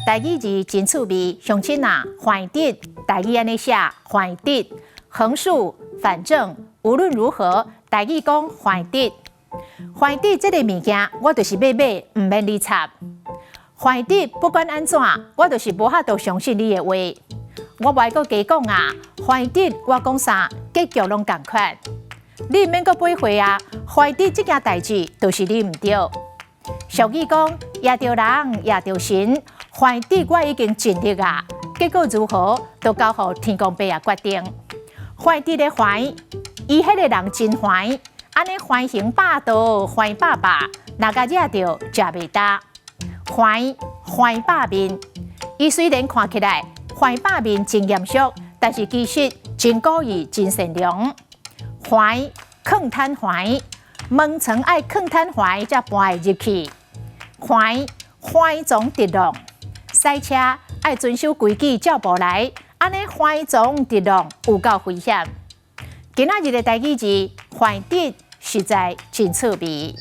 台語字真趣味，鄉親啊，橫直，台語按呢寫，橫直，橫豎，反正無論如何，台語講橫直，橫直這个物件，我就是欲買，毋免你插。橫直不管按怎，我就是無法度相信你的話。我無愛閣加講啊，橫直我講啥，結局攏仝款。你毋免閣背話啊，橫直這件代誌就是你毋對。俗語講，掖著人，掖著神，橫直我已經盡力啊，結果如何，都交予天公伯仔決定。橫直的橫，伊彼个人真橫，按呢橫行霸道，橫霸霸，若共惹著，食袂焦。橫橫霸面，伊雖然看起來橫霸面真嚴肅，但是其實真古意，真善良。橫囥毯橫，門床愛囥毯橫才搬會入去。橫橫衝直撞，駛車愛遵守規矩，照步來，按呢橫衝直撞有夠危險。今仔日的台語字橫直實在真趣味。